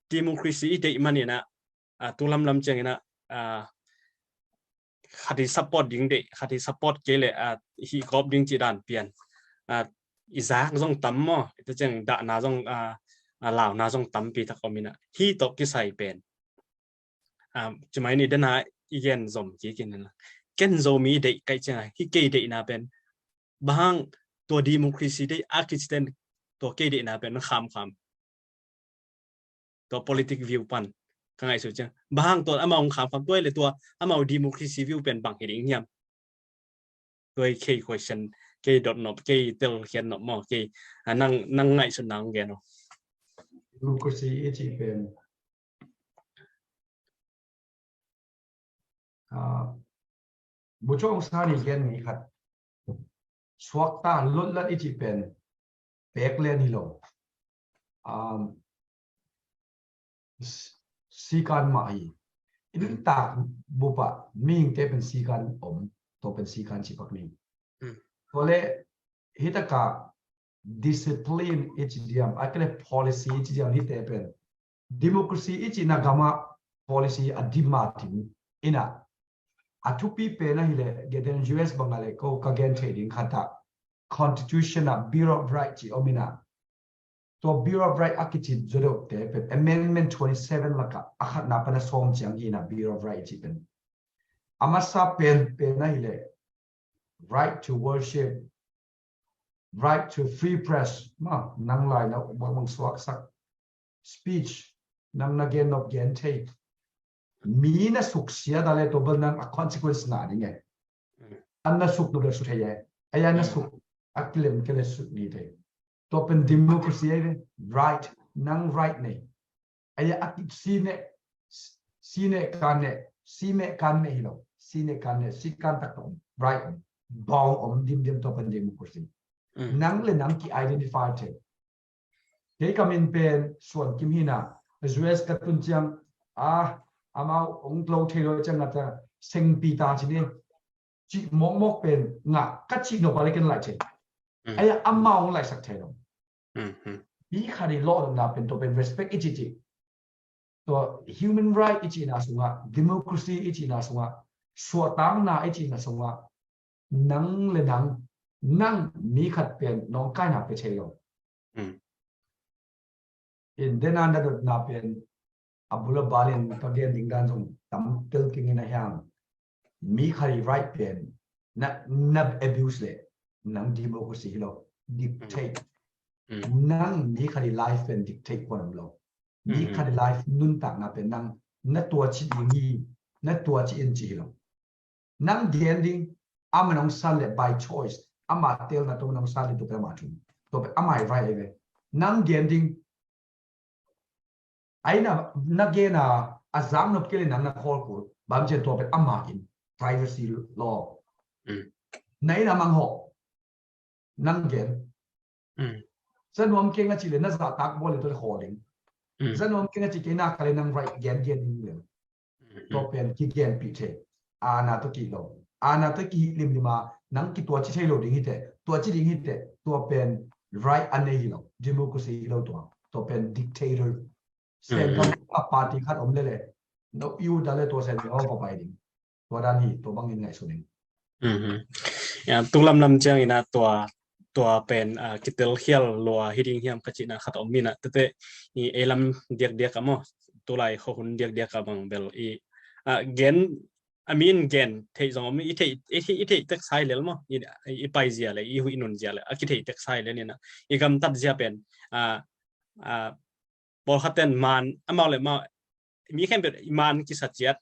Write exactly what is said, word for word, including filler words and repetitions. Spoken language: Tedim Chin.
democracy i deih maninah, a, tu lamlam cianginah, a, khat i support ding deih, khat i support kei le, a, hih kawp ding cih dan pian. A, i zak zong tam maw, i ta ciang dahna zong, a, a, launa zong tampi tak om inah. Hih tawh kisai pen. A, cuma ini dena i gen zom kik inah. Ken Zomi deih kaih ciangah, hih kei deihna pen. Bang hang tua democracy deih a kiciten tua kei deihna pen khamkham. Tua politic view pan ka ngaihsut ciang. Bang hang tua amau khamkham tua le tua amau democracy view pen bang hi ding hiam. Tua kei question, kei dot nop, kei tel khian nop maw, kei, a, nang, nang ngaihsut nang gen aw. Democracy i cih pen. Ah, Bogyoke Aung San i gen mi khat. Suakta lotlat i cih pen pek len hi lo. Um, s-, sikan mah hi. I nuntak bup ah mihingte pen sikan om, tua pen sikan cipak ni. Hmm. Tua le, hitaka discipline i ci diam, a kile policy i ci diam hite pen. Democracy i cihna gama policy a dim a tim inah. A thupi pen ahile, geten U S banga le ko ka gen thei ding khat ah constitution ah Bill of Rights ci om inah. Tua Bill of Rights a kici zodeuhte pen amendment twenty seven lakah a khatna pana sawm ciang hi inah Bill of Rights ci pen. A masa pen pen ahile right to worship, right to free press, ma, nang lai na bang bang suaksak speech, nang na gen nop gen thei. Mi na suksia da le tua bel nang a consequence na ding e. An na suk nop le suk thei e. Aya na suk a kilem kele suk ni thei. Tua pen democracy ai ve, right, nang right nei. Aya a ki si ne, si ne kan ne, si me kan ne hi lo, si ne kan ne, si kan tak om, right om, bawng om dim dim tua pen democracy. Mm. Nang le nang ki identify thei. Kei ka min pen Suan Kim hi inah, U S ka tun ciang, a, amau ong lo thei lo ciang a ta sengpi ta ci ni, cih mawkmawk pen ngah ka cih nop a le ken laih thei. Mm. Aya amau ong laihsak thei lo. Mm, mm. Mi khat i lawhna pen tua pen respect i cih cih. Tua human right i cihna sungah, democracy i cihna sungah, suahtakna i cihna sungah, nang le nang, nang mi khat pen nawngkaina pe thei lo. Mm. In dena na dotna pen a bul a balin ka gen ding dan zong tam tel kingin a hiang. Mi khat i right pen na, na abuse le nang democracy hi lo, dictate. Mm. Nang mi khat i life pen dictate kuan om lo. Mi khat i life nuntakna pen nang na tua ci ding hi, na tua ci in ci hi lo. Nang gen ding, ama nong san le by choice, ama telna tawh nong san le tua pen ama thu. Tua pen ama i right ai ve. Nang gen ding, aina na gen a, a zak nop kei le nang na khawl kul, bang cian tua pen ama in, privacy law. Mm. Na inn a mang hawh, nang gen. Mm. Za nuam keng a ci le na zahtak bawl le tua le khawl ding. Mm. Za nuam keng a ci kei na ka le nang right gen gen ding le. Mm, mm. Tua pen kigenpih thei. Aana tawh kih lo. Aana tawh kih limlim a nang ki tua ci thei lo ding hi teh. Tua ci ding hi teh. Tua pen right a nei hi lo. Democracy hi lo tua. Tua pen dictator. Sen kam a party khat om le le. No, i ut a le tua sen kam a va pai ding. Tua dan hi, tua bangin ngaihsun in. Mhm. Ya, tu lamlam ciangin a tua, tua pen, ah, kitelkhial lua hi ding hiam ka cihna khat om in a, tete i ei lam diakdiak a maw, tulai khuahun diakdiak a bang bel i, ah, gen, a min gen theih zong om, i theih, i theih, i theih tek sai lel maw, i, i pai zia le, i huih nun zia le, a kitheih tek sai lel in a, i gamtat zia pen, ah, ah, pawlkhat ten man, amau le amau, mi khempeuh man kisa ciat,